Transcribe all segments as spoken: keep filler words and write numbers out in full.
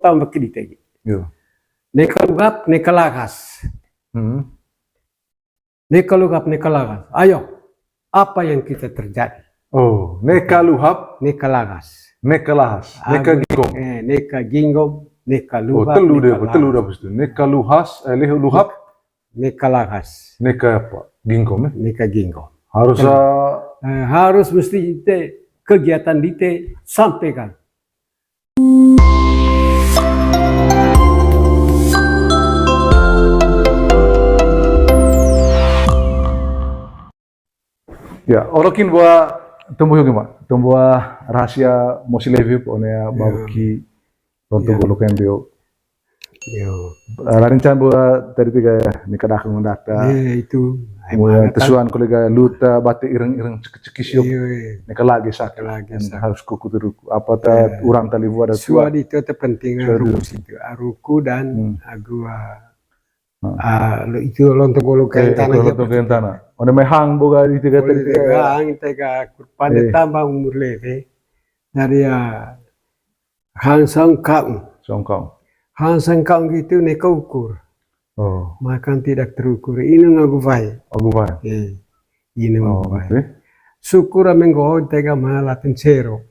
Tambah ke dite. Yo. Neka luhap, neka lagas. Hmm. Neka luhap, neka lagas. Ayo, apa yang kita terjadi? Oh, neka luhap, neka lagas. Neka lagas, neka ginggom. Eh, neka ginggom, neka luhap, telu deh, telu deh habis itu. Neka luhas, eh, luhap. Neka lagas. Neka apa? Ginggom, ya? Neka ginggom. Harus, eh, harus mesti ite kegiatan dite sampaikan. Ya, olo kin buat tumbuh yuk, Mak. Tumbuh rahasia mosi levi one ya, bauki rontok golo kembeo. Yo. Larin can buat tadi tiga ni kada aku mendata. Iya, itu. Kemudian tesuan kolega luta bate ireng-ireng cekis-cekis yuk. Iya, iya. Ni lagi sakit. Lagi sakit. Harus kuku teruku. Apa ta urang tali buat ada suat itu terpenting, aruku situ. Aruku dan agu, ah, lo itu lontong golo kain tanah. Lontong kain tanah. One mai hang boga di tiga tadi. Hang tega kurpan tambah umur leve. Dari, ah, hang sangkang. Sangkang. Hang sangkang gitu neka ukur. Oh. Makan tidak terukur. Ini ngagu vai. Agu vai. Eh, ini ngagu vai. Syukur ame nggo tega ma latin cero.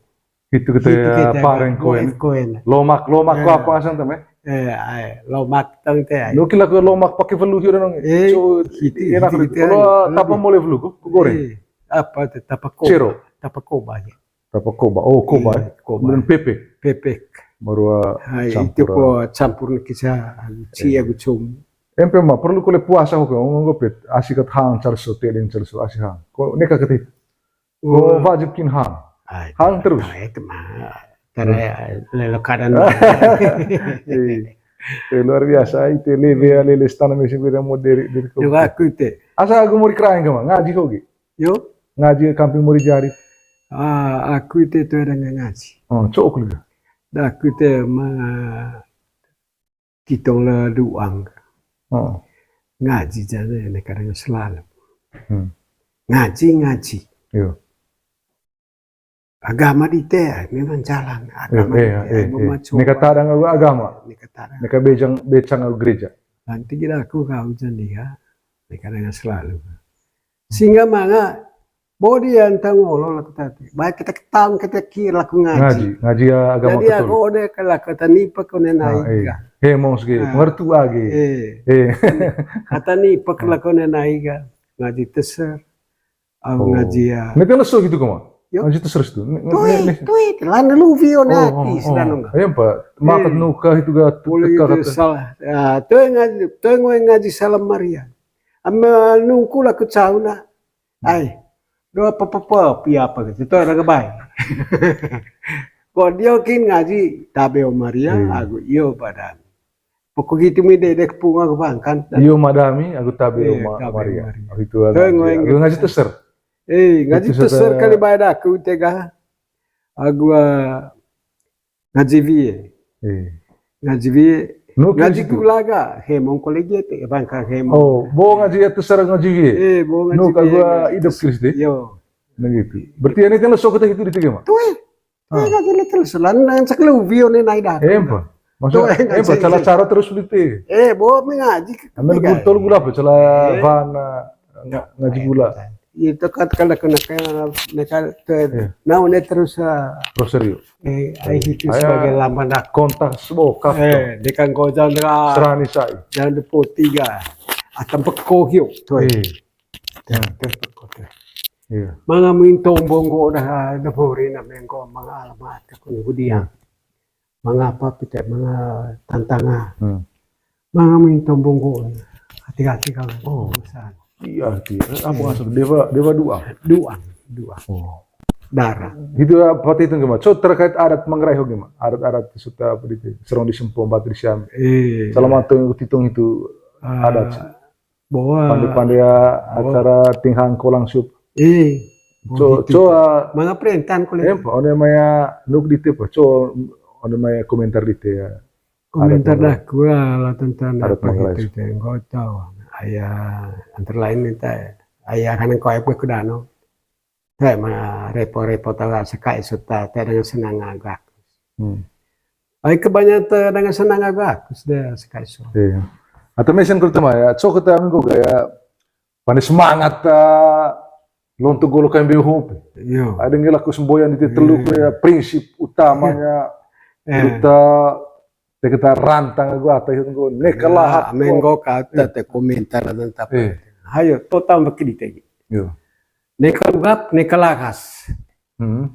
Itu kita pareng koen. Lomak, lomak ko apa asal tem, eh? Eh, ai, lomak tang te ai. Nuki laku lomak pakai velu hiu dong. Eh, so, itu, enak itu, itu, kalau tapa mole velu ko, ko goreng. Eh, apa te tapa koba? Cero. Tapa koba ya. Tapa koba. Oh, koba. Iya, koba. Kemudian pepek. Pepek. Baru, ah, hai, campur, itu ko campur ni kisah agu ci agu com. Empe ma perlu kole puasa ko nggo pet. Asi kat hang carso, tedeng carso, asi hang. Ko neka ketit. Oh, wajib kin hang. Hang terus. Itu mah. Tara lelo keadaan. Eh, luar biasa itu lebe ya, lele stana mesi beda moderi dari ko. Juga aku itu. Asa aku mau dikerain ke mana? Ngaji ko ge. Yo. Ngaji kampung mau dijari. Ah, aku itu itu ada ngaji. Oh, cok juga. Dah aku itu mah Kitong la duang. Oh. Ngaji jana ne kadang selalu. Hmm. Ngaji, ngaji. Iyo. Agama dite memang jalan. Agama dite memang coba. Neka tadang agu agama. Neka tadang. Neka bejang, becang agu gereja. Nanti kita aku kau jandia. Neka kadang selalu. Sehingga manga bodi antang olo laku tati. Baik kita ketahuan kita kir laku ngaji. Ngaji, ngaji ya agama Katolik. Jadi aku ode ke laku tani pak kone naiga. Hemong segi, pengertu agi. Eh. Kata ni pak laku ne naiga. Ngaji teser. Au ngaji ya. Neka leso gitu koma. Ngaji teser itu. Tui, tui, lan luvi one ati sedang nungga. Iya, Pak. Makan nuka itu ga teka kata. Salah. Ya, tui ngaji, tui ngoe ngaji salam Maria. Ama nungku laku cauna. Ai, doa apa-apa, pia apa gitu, itu orang kebai. Kok dia kin ngaji, tabe o Maria, agu iyo badan. Pokok gitu mi dedek punga ke bangkan. Iyo madami, agu tabe o Maria. Agu itu agu ngaji teser. Eh, ngaji teser kali bayar aku tega. Agu, ah, ngaji wie. Ngaji wie. Ngaji gula ga, hemong kolegi te, bangka hemong. Oh, bo ngaji ya teser ngaji wie. Eh, bo ngaji wie. Nuka gua hidup Kristi. Yo. Nah gitu. Berarti ini kan lo sokot itu di tiga mah. Tuh, eh. Tuh, ngaji le teser lan nang cak lu wie ne nai dah. Empa. Maksudnya, empa, cara-cara terus lite. Eh, bo mengaji. Ambil gutol gula apa, cala vana. Nga-, ngaji gula. Itu kan kalau kena, kena, kena, kena, nah, ini terus, ah, Rosario. Eh, ai itu sebagai lambang dah. Kontak sebokap. Eh, dekan kau jangan serani sai. Jangan depo tiga. Akan pekok yuk, tuh. Eh. Tuh, tuh, pekok, tuh. Iya. Manga muin tombong kok dah, dah bori na mengko manga alamat ke kuno dia. Mangapa pite manga tantanga. Hmm. Manga minto bongko. Hati-hati kalau. Oh. Iya, iya. Apa maksud? Dewa, dewa duang. Duang, duang. Oh. Darah. Gitu apa itu gimana? So terkait adat Manggarai ho gimana? Adat-adat suta apa itu? Serong di Sempong, Batu di Siam. Eh. Selama tuh hitung itu adat. Boa. Pande-pande ya acara tinghang kolang sup. Eh. Co, coa. Manga perintan kulit. Empa, one maya nuk dite pa, co, one maya komentar dite ya. Komentar dah kua lah tentang apa gitu te, enggak tahu. Aya antara lain minta, aya kan kau apa kudano. Te ma repo-repo tahu sekai suta, te dengan senang agak. Hmm. Ai kebanyakan te dengan senang aku, aku sudah sekali so. Iya. Atau mesin kul tema ya, so kita minggu gaya, pande semangat ta lontu golo kayak beo hope. Iya. Ada nggak laku semboyan di teluk ya, prinsip utamanya kita, kita rantang gua atau itu gua neka lahap. Menggo kata te komentar dan tapi. Hayo, total bekedi tegi. Iya. Neka luhap, neka lagas. Hmm.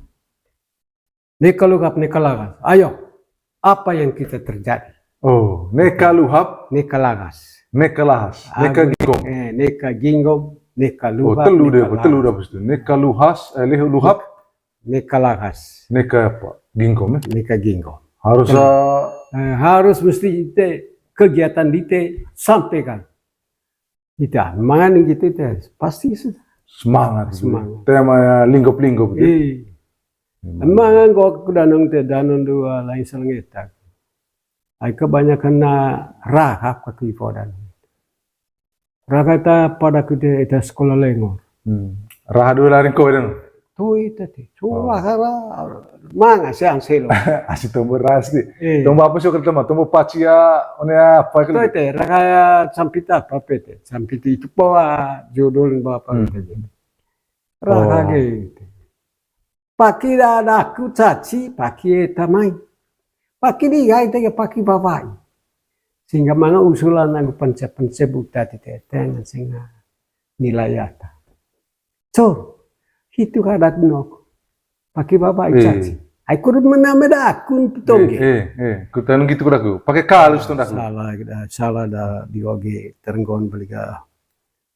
Neka luhap, neka lagas. Ayo, apa yang kita terjadi? Oh, neka luhap, neka lagas. Neka lahas, neka ginggom. Eh, neka ginggom, neka luhap, telu deh, telu deh, habis itu. Neka luhas, eh, lehu luhap. Neka lagas. Neka apa? Ginggom ya? Neka ginggom. Harus, eh, harus mesti ite kegiatan dite sampaikan. Ita mangan gitu ita pasti semangat. Semangat. Tema ya linggop-linggop gitu. Iya. Mangan kok aku danong te danong dua lain selengetak. Ai kebanyakan na raha kaki podan. Raha ta pada kita ita sekolah lengor. Hmm. Raha dua lari kau dong. Tui tati. Cuma hara manga siang selo. Asi tombo ras di. Tombo apa sih kerja mah? Tombo pacia, one apa kerja? Tui te, raka sampita apa pete? Sampita itu bawa judul bawa apa tadi? Raka gitu. Paki dadaku caci, paki eta mai. Paki di gai tega paki bawai. Sehingga manga usulan aku pense-pense buta ti te tengan singa nilai ata. So, hitu kada nok. Paki baba icaci. Ai kudu mename da akun pitongge. Eh, eh, kutan gitu kudaku. Pakai kalus tuh daku. Salah, salah da di oge terenggon beliga.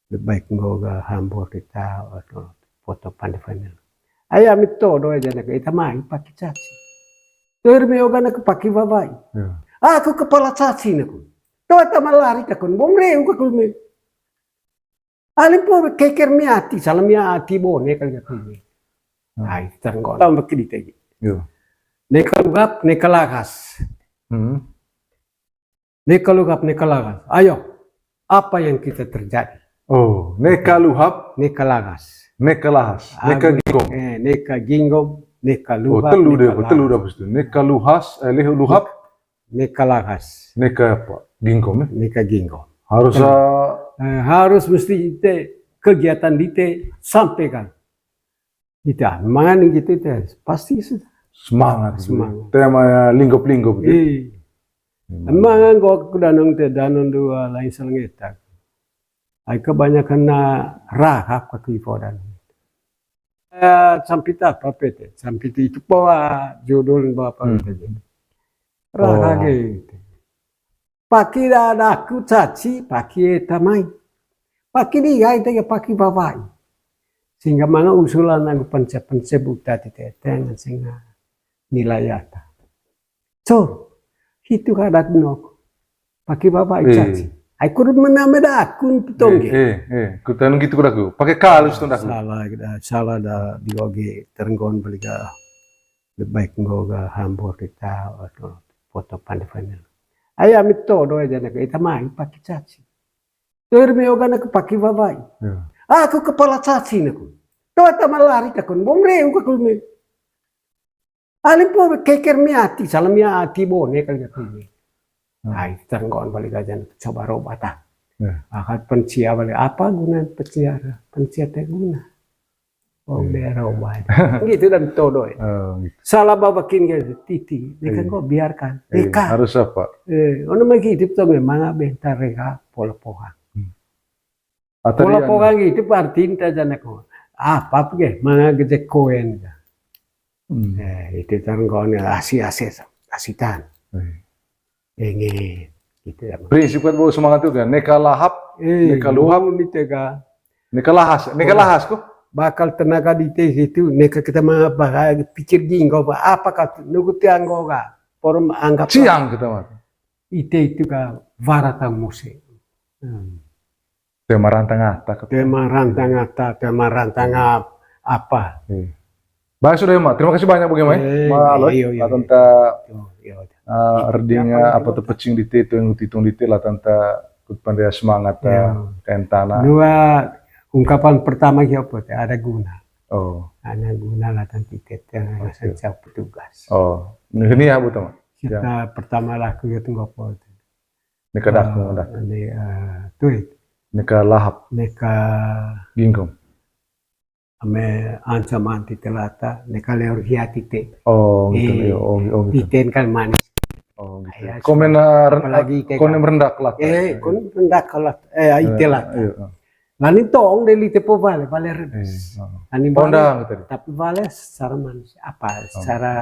Lebih baik ngoga hambur kita atau foto pandai final. Ai ami todo aja nak ita mai paki caci. Termi oga nak paki babai. Aku kepala caci naku. Tuh eta malari takun. Bomre uka kulmi. Alim po keker miati, salah miati bone kali aku ini. Ai, terenggon. Tambah ke ditegi. Neka luhap, neka lagas. Neka luhap, neka lagas. Ayo, apa yang kita terjadi? Oh, neka luhap, neka lagas. Neka lahas, neka ginggom. Eh, neka ginggom, neka luhap. Oh, telu deh, telu deh, habis itu. Neka luhas, eh, lehu luhap. Neka lagas. Neka apa? Ginggom ya? Neka ginggom. Harus, eh, harus mesti ite kegiatan dite sampaikan. Ita mangan gitu ita pasti semangat. Semangat. Tema ya linggop-linggop gitu. Iya. Mangan kok aku danong te danong dua lain selengetak. Ai kebanyakan na raha kaki podan. Eh, sampita apa pete? Sampita itu bawa judul bawa apa tadi? Raha gitu. Paki dadaku caci, paki eta mai. Paki di gai tega paki bawai. Sehingga manga usulan aku pense-pense buta ti te tengan singa nilai ata. So, hitu kada nok. Paki bawai caci. Ai kudu mename da akun pitongge. Eh, eh, kutan gitu kudaku. Pakai kalus tuh daku. Salah, salah da di oge terenggon beliga. Lebih baik ngoga hambur kita atau foto pandai final. Ai ami todo aja nak ita mai paki caci. Termi oga nak paki babai. Aku kepala caci naku. Tuh eta malari takun bomre uka kulmi. Alim po keker miati, salah miati bone kali aku ini. Ai, terenggon balik aja coba robata. Akat pencia balik. Apa guna pencia? Pencia teh guna. Oh, daerah obat. Gitu dan todo ya. Salah babakin gitu, titi. Neka kok biarkan. Neka. Harus apa? Eh, ono magi hidup tuh memang bentar reka pola pohang. Pola pohang itu arti inta jana ko. Apa ge manga gede koen. Eh, itu tanggon asi asi asitan. Ini gitu ya. Prinsip kan bawa semangat juga. Neka lahap, neka luhap, neka lahas, neka lahas ko. Bakal tenaga di teh itu, neka kita mah bakal pikir ginggo apa kau nunggu tiang goga. Forum anggap siang kita mah. Ite itu ka warata muse. Tema rantang ata. Tema rantang ata, tema rantang apa? Bah, sudah ya, Ma. Terima kasih banyak, bagaimana? Ma Aloy, iya, iya, latanta, eh, reding, apa tuh, pecing di te, itu yang hitung di te, latanta kut pandai semangat, eh, kain tanah. Dua ungkapan pertama ya apa? Ada guna. Oh. Ada guna latanta tiket yang saya petugas. Oh, ini ya, Bu, teman. Kita pertama laku ya tunggu apa itu. Neka daku, ah, daku. Ini, eh, tuit. Neka lahap. Neka ginggong. Ame ancaman tite lata, neka leor hia tite. Oh, gitu. Eh, iyo, oh, oh, gitu. Titen kan manis. Oh, gitu. Ya, komen, ah, ren-, apalagi ah, tite konem kan rendak lata. Eh, konem rendak lata. Eh, ite lata. Iyo, oh. Lani tong deli tepo vale, vale rebus. Eh, oh. Lani vale, pondang tadi. Tapi vale secara manis, apa, oh, secara,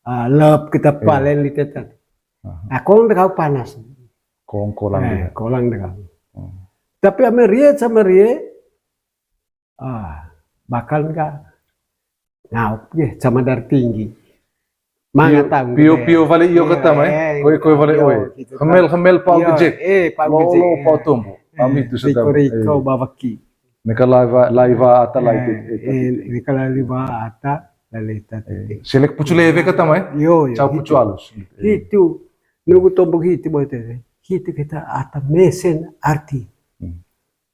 ah, lep kita, iyo, vale lite tadi. Aha. Nah, kolang deh kau panas. Kong kolang, eh, dia. Kolang deh kau. Hmm. Tapi ame rie sama rie, ah, bakal nggak ngaup ya sama dari tinggi. Manga pio, tahu pio, deh. Pio vale iyo, iya, kata mai. Eh, koi, koi vale iyo, oi. Gitu kan. Khemel, khemel pau, iyo, gejek. Eh, pau lo, gejek, lo, eh, pau tumbu. Eh, ami tu sedang, riko, riko, eh, bawaki. Neka laiva, laiva ata, eh, laite, eh, eh, neka laiva ata, laleta, eh, tete. Selek pucu leve kata mai. Iyo, iyo, cau gitu. Pucu alus. Itu. Nunggu tombok hiti boy tete. Hiti kita ata mesen arti. Hmm.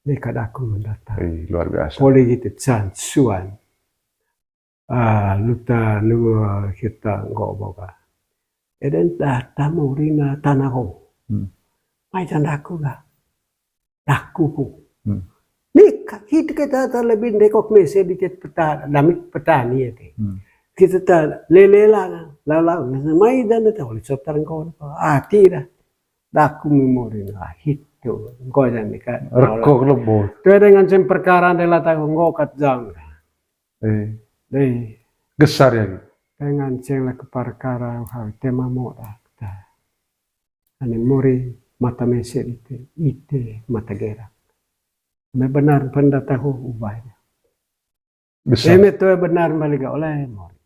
Neka daku mendatang. Eh, luar biasa. Poli gitu, cansuan. Ah, luta nua kita nggo boga. Eden data murina tanaho. Hmm. Mai tandaku ga. Daku ku. Hmm. Nika, hit kita ta lebih dekok mese dikit peta-, damik petani ya te. Hmm. Kita ta lele la, la, la, mai dan ta wali sotar nggo. Ah, tira. Daku memori lah, hitu. Nggo jan nika. Rekok lebo. Tu dengan cem perkara de la ta nggo kat jang. Eh. Dei. Gesar ya, gitu. Penganceng lah ke perkara hal tema moda kita. Ani muri mata mese ite, ite mata gerak. Me benar penda tahu ubahnya. Besar. Eme tu benar balik oleh muri.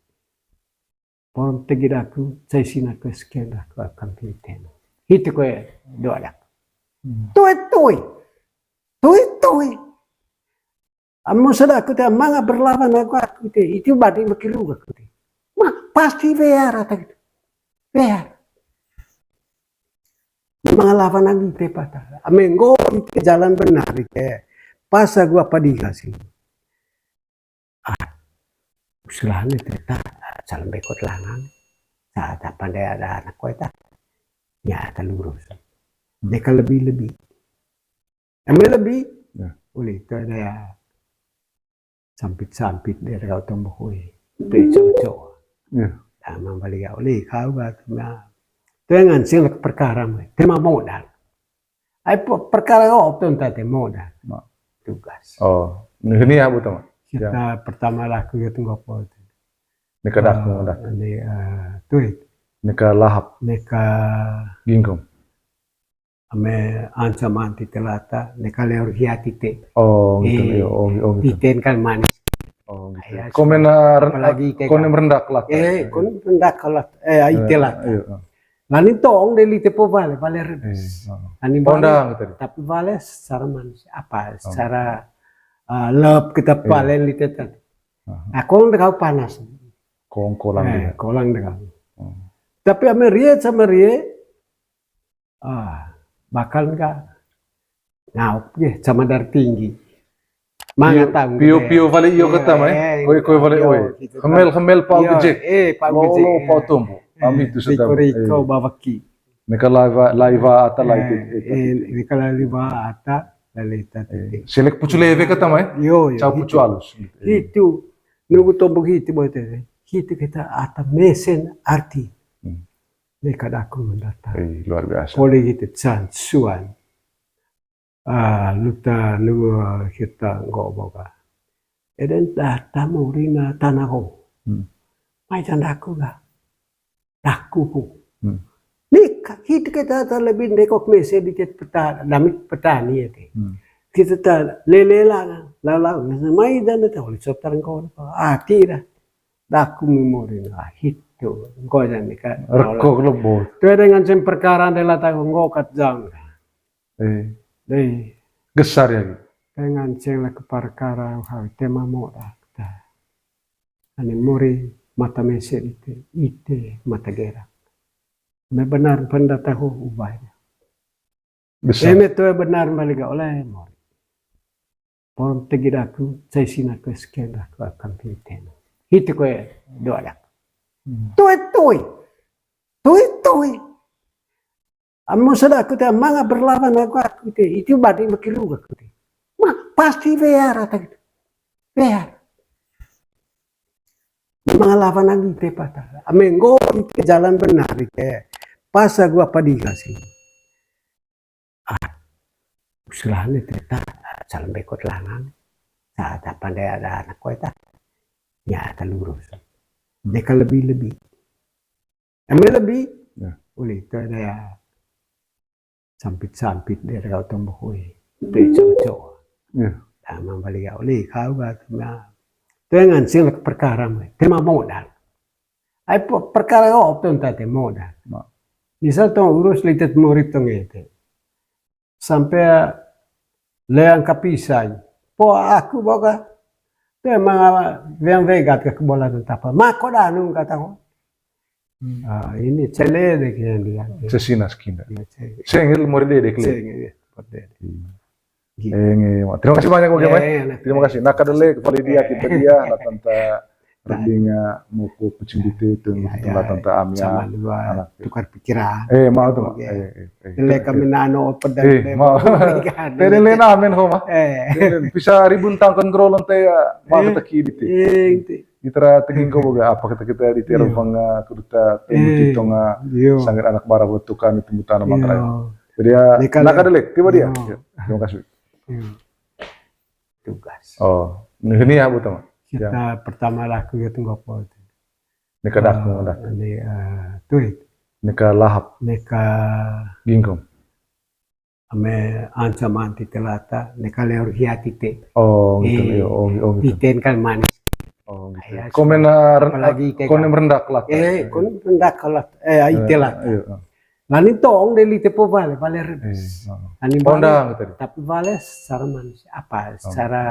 Porom tegi daku, cai sina ke sekian daku akan pinten. Hitu kue doa daku. Hmm. Tui, tui. Tui, tui. Amo sada aku te manga berlawan aku, aku te, itu badi makiru aku te. Ma, pasti wear ata gitu. Wear. Manga lawan ami te pata. Ame nggo ite jalan benar ite. Pas aku apa dikasih. Ah, usulan ite ta, salam bekot langan. Saat apa dia ada anak kue ta. Ya, ta lurus. Mereka lebih-lebih. Eme lebih, ya. Uli itu ada ya sampit-sampit dari kau tombok uli. Itu cocok. Ya. Sama balik ya uli kau gak kena. Itu yang ngancing lah perkara mah. Tema modal. Ai pe-, perkara kau tuh entah tema modal. Ma. Tugas. Oh, ini apa tuh, Mak? Kita ya. Pertama laku ya tunggu apa itu. Neka daku, ah, daku. Ini, eh, tuit. Neka lahap. Neka ginggong. Ame ancaman tite lata, neka leor hia tite. Oh, gitu. Eh, iyo, oh, oh, gitu. Titen kan manis. Oh, gitu. Iya, komen, ah, ren-, apalagi ite konem kan. Rendak lata. Eh, konem rendak lata. Eh, ite lata. Iyo, oh. Lani tong deli tepo vale, vale rebus. Eh, oh. Lani vale, pondang tadi. Tapi vale secara manis, apa, oh, secara, ah, lep kita, iya, vale lite tadi. Aha. Nah, kolang deh kau panas. Kong kolang, eh, dia. Kolang deh kau. Hmm. Tapi ame rie sama rie, ah, bakal nggak ngaup ya sama dari tinggi. Manga tahu pio, pio vale iyo kata mai. Eh, koi, koi vale, iyo, oi. Gitu kan. Khemel, khemel pau, iyo, gejek. Eh, pau lo, gejek, lo, eh, pau tumbu. Eh, ami tu sedang, riko, riko, eh, bawaki. Neka laiva, laiva ata, eh, laite, eh, eh, neka laiva ata, laleta, eh, tete. Selek pucu leve kata mai. Iyo, iyo, cau pucu alus. Eh. Hitu. Nunggu tombok hitu boy tete. Hitu kita ata mesen arti. Hmm. Neka daku mendatang. Eh, luar biasa. Poli gitu, cansuan. Ah, luta nua kita nggo boga. Eden data murina tanaho. Hmm. Mai tandaku ga. Daku ku. Hmm. Nika, hit kita ta lebih dekok mese dikit peta-, damik petani ya te. Hmm. Kita ta lele la, la, la, mai dan ta wali sotar nggo. Ah, tira. Daku memori lah, hitu. Nggo dan nika. Rekok lebo. Tu dengan cem perkara de la ta nggo kat jang. Eh. Dei. Gesar ya, gitu. Penganceng lah ke perkara hal tema moda kita. Ani muri mata mese ite, ite mata gerak. Me benar penda tahu ubahnya. Besar. Eme tu benar balik oleh muri. Porom tegi daku, cai sina ke sekian daku akan pinten. Hitu kue doa daku. Hmm. Tui, tui. Tui, Amo sada aku te manga berlawan aku, aku te, itu badi makiru aku te. Ma, pasti wear ata gitu. Wear. Manga lawan lagi te pata. Ame nggo ite jalan benar ite. Pas aku apa dikasih. Ah, usulan ite ta, salam bekot langan. Saat apa nda ada anak koe ta. Ya, ta lurus. Neka lebih-lebih. Ame lebih. Ya. Uli itu ada ya. Sampit-sampit dia kau tombok uli. Itu cocok. Ya. Tama bali ya uli kau gak tama. Itu yang ngansing lek perkara mah. Tema modal. Ai po-, perkara open ta tema modal. Ma. Misal tong urus litet murid tong ete. Sampai leang kapisai. Po aku boga. Tema weang wegat ke kebola tapa. Mako danung kata ko. Hmm. Ah, ini cele de kian dia. Cesinas kinda. Ya, cele. Sengil mori dede kle. Sengil, ya, mori dede. Hmm. Gitu. Eh, nge, terima kasih banyak, Bang, ya, Mai. Ya, ya, nah. Terima kasih. Nah, kadele kembali dia, kita dia, lah tanta ridinga mau ku pecundite itu, ya, lah tanta amia, sama dua, anak. Tukar pikiran. Eh, mau tuh, Mak. Oke. Eh, eh, eh. Dele kami nano pedang, eh, dele mau. Tele lena amen ho, Mak. Eh. Tele bisa ribun tangkon grolon te, ya, mau kita kiri te. Eh, itu. Itra teging ko boga apa kita kita di tiara bang, ah, kuduta temu titong, ah, sangir anak bara botukan itu mutana mangrai. Jadi ya, naka delek, tiba dia. Iya. Ya, terima kasih. Iya. Tugas. Oh, ini ya, Bu Tama. Kita pertama laku ya tunggu apa itu. Neka daku, ah, daku. Ini, eh, tuit. Neka lahap. Neka gingkong. Ame ancaman tite lata, neka leor hiati te. Oh, gitu. Eh, iya, oh, oh, gitu. Titen kan manis. Oh, gitu. Komen, ah, ren-, apalagi ite komen kan rendak lata. Eh, komen rendak lata. Eh, ite lata. Iya, ah. Lanin tong de lite po bale, bale rebus. Eh, ah. Lanin bale, tapi bale secara manis. Apa? Oh. Secara,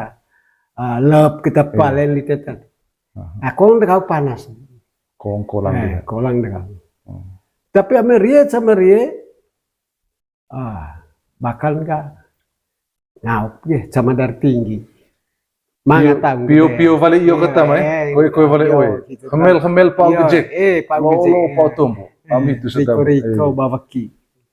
ah, lep kita bale lite tadi. Ah. Nah, kolang de kau panas. Kolang, kolang dia. Kolang de kau. Hmm. Tapi ame rie sama rie, ah, bahkan ka ngaup ge sama Darah Tinggi. Manga tang pio, pio vale iyo kata mai. Koe, koe vale oi. Gitu. Khemel, khemel pau gejek. Eh, pau gejek. Lo, lo pau tumbu. Kami itu sedang. Riko, riko, bawaki.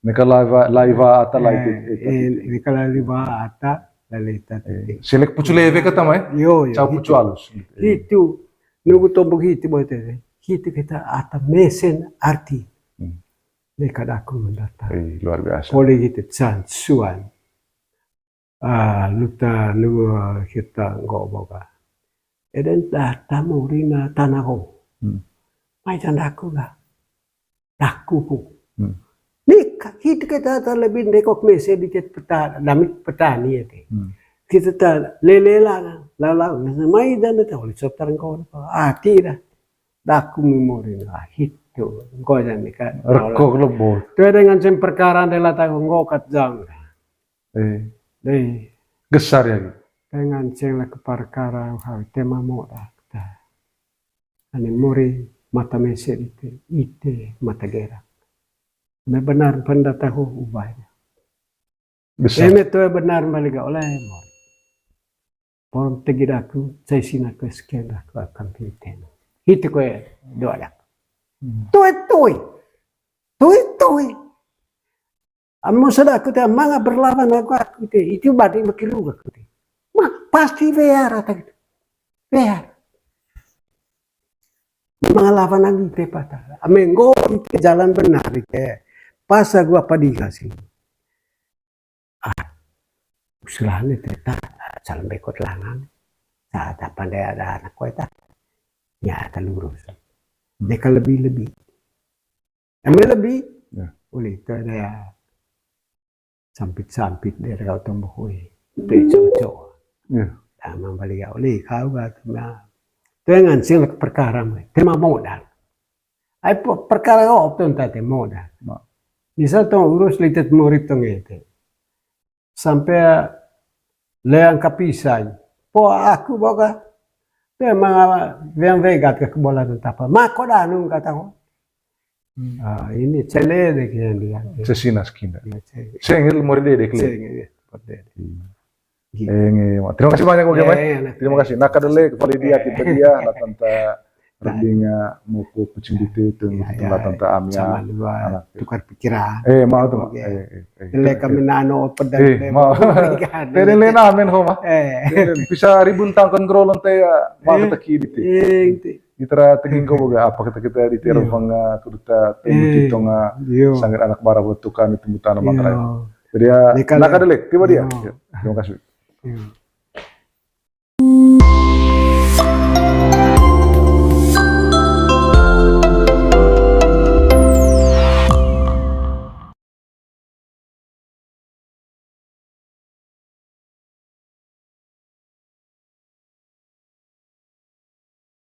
Neka laiva, laiva ata lai. Eh, neka laiva ata lai ta. Selek pucu leve kata mai. Yo, yo. Cau pucu alus. Itu. Nunggu tombok hiti boy tete. Hiti kita ata mesen arti. Hmm. Neka daku mendatang. Eh, luar biasa. Poli hiti can suan. Ah, luta nu, ah, kita nggo boga. Eden data murina tanaho. Hmm. Mai jan daku ga. Daku ku. Hmm. Nika, hiti kita ta lebih dekok mese di ket peta-, damik petani ya te. Hmm. Kita ta lele langa, lalau, mai jan ta oli sotar nggo. Ah, tira. Daku memori lah, hitu. Nggo jan nika. Rekok lebot. Tu dengan sem perkara de lata nggo kat jang. Eh. Dei. Gesar ya, gitu. Dengan seng la ke perkara hal tema moda kita. Ani muri mata mese ite, ite mata gerak. Me benar penda tahu ubahnya. Besar. Eme tu benar balik oleh mo. Pom tegi daku, saya sina ke sekian daku akan pilihan. Hitu koe doa daku. Hmm. Tui, tui. Tui, tui. Amo sada aku te manga berlawan aku, aku te, itu badi makiru aku te. Ma, pasti wear ata gitu. Wear. Manga lawan lagi te pata. Ame nggo ite jalan benar ite. Pas aku apa dikasih. Ah, usulan ite ta, salam bekot langan. Saat apa nda ada anak koe ta. Ya, ta lurus. Neka lebih-lebih. Ame lebih. Ya. Uli itu ada ya. Sampit-sampit dia kau tombok uli. Itu cocok. Ya. Tama bali ya uli kau gak tama. Itu yang ngansing perkara mah. Tema modal. Ai po-, perkara open ta tema modal. Ma. Misal tong urus litet murid tong ete. Sampai leang kapisai. Po aku boga. Te manga weang wegat ke kebola tapa. Mako danung kata ko. Hmm. Ah, ini cele de kian dia. Cesinas kinda. Ya, cele. Sengil mori dede kle. Sengil, ya, mori dede. Hmm. Gitu. Eh, nge, terima kasih banyak, Bang, ya, Mai. Ya, ya, nah. Terima kasih. Nah, kadele kembali dia, kita dia, lah tanta Reding, ah, moko kucing dite tu, Ya, tengah ya, tante Amia, sama juga anak. Tukar pikiran. Eh, mau tu. Oke. Eh, eh, eh. Lele kami nano open Eh, mau. Tele lena men ho mah. Eh. Tele, bisa ribun tangkon grolon te, ah, mau kita ki dite. Eh, Itra teging ko boga apa kita kita di tiar bang, ah, kuduta temu Eh. titong, ah, Yo. sangit anak bara buat tukan itu mutana mangrai. Yo. Jadi ya, Ini kan naka ya. Delek, tiba dia. Yo. Ya, terima kasih. Yo.